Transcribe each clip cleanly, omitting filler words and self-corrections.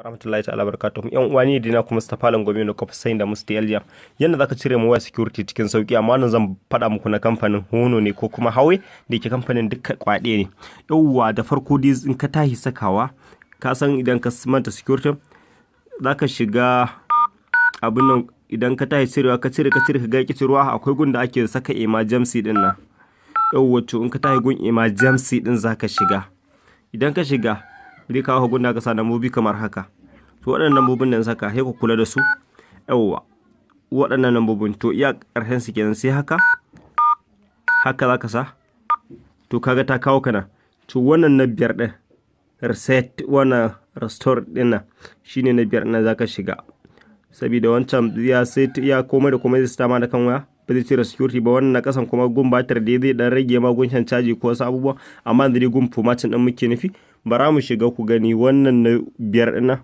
Warahmatullahi ta'ala barakatuhu. Yan uwa, ni dina kuma Mustapha Langome ne kofa sayin da Musti Elja. Yanda zaka cire mu waya security cikin sauki, amma nan zan faɗa muku na kamfanin Honor ne ko kuma Huawei, da ke kamfanin duka kwaɗe ne. Yauwa, da farko dai in ka tahi sakawa, ka san idan ka manta security zaka shiga abin nan. Idan ka tahi cirewa, ka cire, ka cire, ka ga ki ciruwa, akwai gun da ake saka emergency din nan. Yauwa, to in ka tahi gun emergency din zaka shiga. Idan ka shiga, zai kawo gun da aka sa lambobi kamar haka. To waɗannan lambobin da saka, sai ku kula da su. Yauwa, waɗannan lambobin, to iya ƙarshen su kenan, sai haka haka zaka sa. To kaga ta kawo kana. To wannan na biyar ɗin, reset, wannan restore ɗin nan shine na biyar ɗin zaka shiga, saboda wancan ya sai ya komai da komai zai ma da kan waya, ba zai cire security ba. Wannan na kasan kuma gun batir da zai dan rage ma gun shan caji ko wasu abubuwa, amma yanzu dai gun formatting din muke nufi. Bara mu shiga ku gani. Wannan na biyar ɗin nan,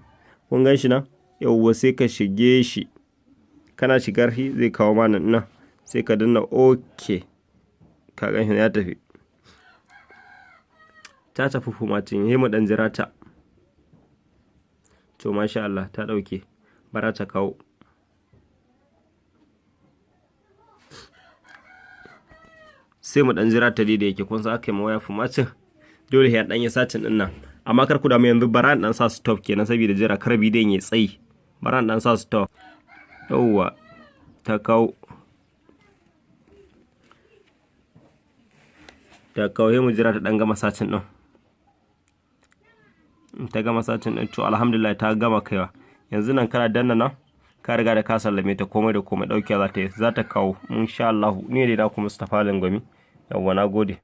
kun gan shi nan? Yauwa, sai ka shige shi. Kana shigar shi, zai kawo mana nan, sai ka danna OK. Ka gan shi ya tafi, ta tafi formatting. Sai mu dan jira ta. To masha Allah, ta dauke. Bara ta kawo. Sai mu dan jira ta da yake kun san aka yi waya formatting, dole ya dan yi searching din nan. Amma kar ku damu, yanzu bara dan sa stop kenan, saboda jira kar bidiyon ya tsayi. Bara dan sa stop. Yauwa, ta kawo, ta kawo. Sai mu jira ta dan gama searching din. Ta gama searching din, to alhamdulillah, ta gama kaiwa. Yanzu nan kana danna nan, ka riga da ka sallame ta, komai da komai dauke za ta yi, za ta kawo insha Allah. Ni ne da ku Mustapha Langwami. Yawwa, na gode.